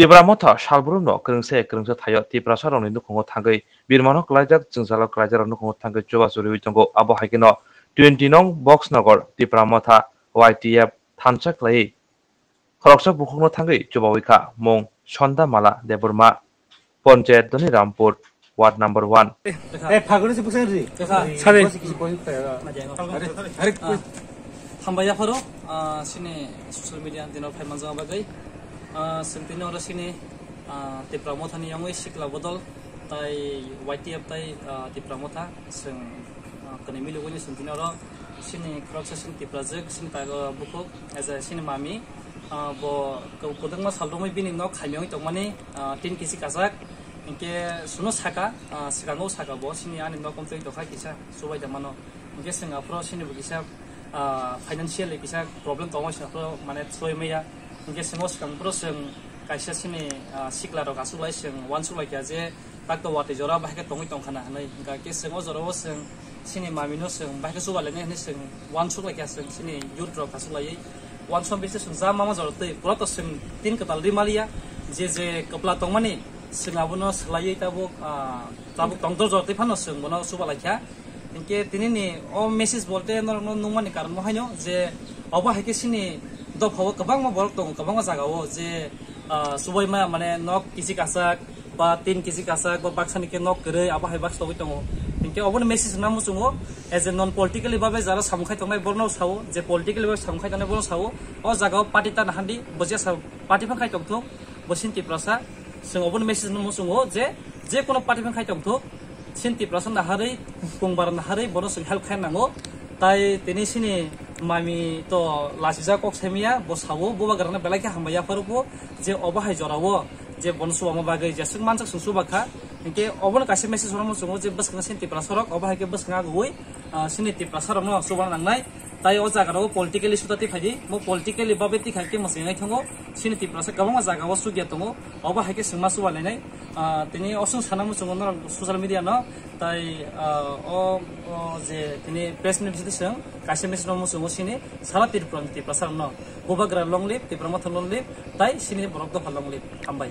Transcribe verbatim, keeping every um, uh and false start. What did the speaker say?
Tipra Motha salbrumno kwrwngsa kwrwngsa thaio Tiprasarokni nukhungo thangwi birmano klaijak, jwngjalo klaijakrok nukhungo thangwi chubachu riwi tongo. Abo hai kheno twenty nong Box Nagar Tipra Motha Y T F thansa khlaiwi khoroksa bukhukno thangwi chubawi kha mung Sonda Mala Debbarma, Panchayat Doni Rampur, Ward number one. Eh, phagoni se bwsai ri. Sari. Are, are, ah, hambai yapharo, ah, sini social media dino phai manjak bagwi. Ah, sentini oro sini, ah, Tipra Mothani yongwi sikla bodol tai Y T F tai, ah, Tipra Motha seng, ah, kani milu goni sentini oro sini khoroksa sini Tipra jwk sini tago bukhuk as a sini mami. Ah, bo kwbangma sal romwi bini nok khaimiyongwi tongmani, ah, tin kisi kachak. Hinkhe suno saka, ah, swkango saka bo sini ani nok omtwi tokha kisa subai da mano. Hinkhe swng aphro sini bo kisa, ah, financially kisa problem tongma swng aphro mane soi maya. Hinkhe swng o swkang phro swng kaisa sini, ah, sikla rok aswk lai swng uansuk lai kha je tak to watwi jora bahai khe tongwi tongkha na hinwi. Hinkhe swng o jora o swng sini mami no swng bahai khe chuba lainai hinwi swng uansuk lai kha swng sini youth rok aswk laiwi. Uansuk bisi swng ja mama jora twi pura to swng tin kwtal ri maliya je je kwpla tongmani swng abono swlaiwi tabuk, ah, tabuk tongtor jora twi phano swng bono chuba lai kha. Hinkhe tinini o message bolte norokno nukmani karon bo haino je obo hai khe sini dophao kwbangma borok tongo, kwbangma jagao je, ah, subaima mane nok kisi kachak ba tin kisi kachak ba baksani khe nok kwrwi abo hai baksa togwi tongo. Hinkhe obono message rwna muchungo, as a non politically babe jara samung khai tongnai borno sao je politically babe samung khai tongnai borno sao o jagao party ta nahandi bo jesa party phang khai tongthung bo sini Tiprasa. Chwng obono message rwna muchungo je je kono party phang khai tongthung sini Tiprasa naharwi, Kongbar naharwi bono chwng help khai nango. Tai tini sini mami to lasijak kok saimaya, bo sao, bubagrano belai khe hambai yapharukgo je obo hai jorao je bono chubama bagwi jeswk manjak chwng chuba kha. Hinkhe obono kaisa message rwna muchungo je bwskango sini Tiprasarok obo hai khe bwskango agwi, ah, sini Tiprasarokno chubana nangnai. Tai o jaga rok politically suda twi phaidi, mo politically babe twi kha khe mwsai nai thango. Sini Tiprasa kwbangma jaga o sugya tongo, obo hai khe swngma suba lainai. Ah, tini o swng sana muchungo norok social media no, tai, ah, o, o je tini press meet bisingtwi swng kaisa message no muchungo sini sara Tripura ni Tiprasa rok no, Bubagra long live, Tipra Motha long live, tai sini borok dopha long live. Hambai.